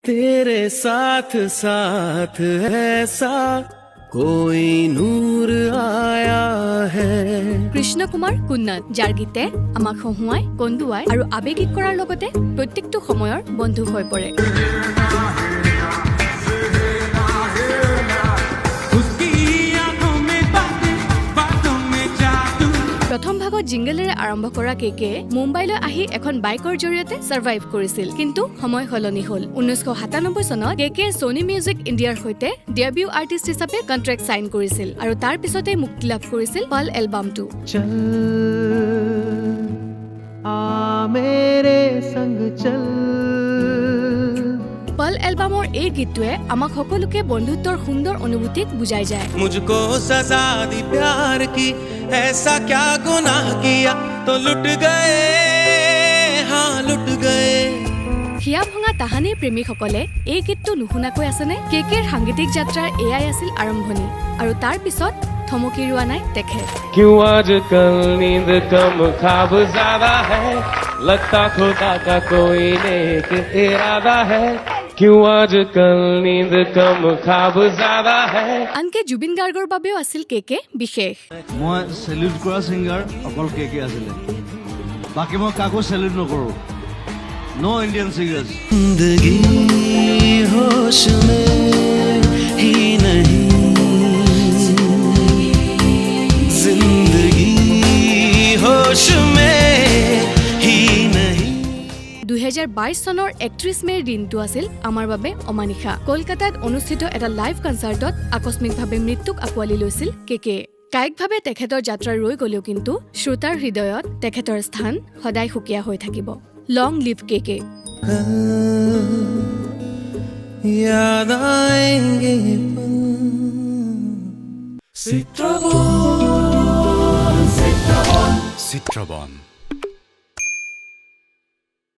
तेरे साथ साथ ऐसा कोई नूर आया है। কৃষ্ণ কুমাৰ কুন্নাথ, যাৰ গীতে আমাক হহুৱাই, কন্দুৱাই আৰু আৱেগিক কৰাৰ লগতে প্ৰত্যেকটো সময়ৰ বন্ধু হৈ পৰে। उसकी आंखों में बातें, बातों में जादू। প্ৰথম ভাগত জিংগলেৰে আৰম্ভ কৰা কেকে মুম্বাইলৈ আহি এখন বাইকৰ জৰিয়তে ছাৰ্ভাইভ কৰিছিল। কিন্তু সময় সলনি হ'ল। 1997 চনত কেকে ছনী মিউজিক ইণ্ডিয়াৰ সৈতে ডেবিউ আৰ্টিষ্ট হিচাপে কণ্ট্ৰেক্ট চাইন কৰিছিল আৰু তাৰ পিছতে মুক্তি লাভ কৰিছিল পাল এলবামটো। चल आ मेरे संग चल। পাল এলবামৰ এই গীতটোৱে আমাক সকলোকে বন্ধুত্বৰ সুন্দৰ অনুভূতিক বুজাই যায়। मुझको सजा दी प्यार की, ऐसा क्या गुनाह किया तो लुट गए, हाँ लुट गए। হিয়া ভঙা তাহানিৰ প্ৰেমিকসকলে এই গীতটো নুশুনাকৈ আছেনে? কেকেৰ সাংগীতিক যাত্ৰাৰ এয়াই আছিল আৰম্ভণি আৰু তাৰ পিছত থমকি ৰোৱা নাই তেখেত। क्यों आजकल नींद कम, ख्वाब ज्यादा है? लगता खुदा का कोई नेक इरादा है। क्यों आजकल नींद कम, ख्वाब ज्यादा है? আনকি জুবিন গাৰ্গৰ বাবেও আছিল কেকে বিশেষ। মই চেলিউট কৰা ছিংগাৰ অকল কে কে আছিলে। বাকী মই কাকো চেলিউট নকৰোঁ, ন' ইণ্ডিয়ান ছিংগাৰ্ছ। जिंदगी होश में ही नहीं, जिंदगी होश में ही नहीं। 2022 চনৰ 31 মে'ৰ দিনটো আছিল আমাৰ বাবে অমানিশা। কলকাতাত অনুষ্ঠিত এটা লাইভ কনচাৰ্টত আকস্মিকভাৱে মৃত্যুক আঁকোৱালি লৈছিল কেকে। কায়িকভাৱে তেখেতৰ যাত্ৰা ৰৈ গ'লেও কিন্তু শ্ৰোতাৰ হৃদয়ত তেখেতৰ স্থান সদায় সুকীয়া হৈ থাকিব। Long live KK. याद आएंगे पल। চিত্ৰবন, চিত্ৰবন। চিত্ৰবন।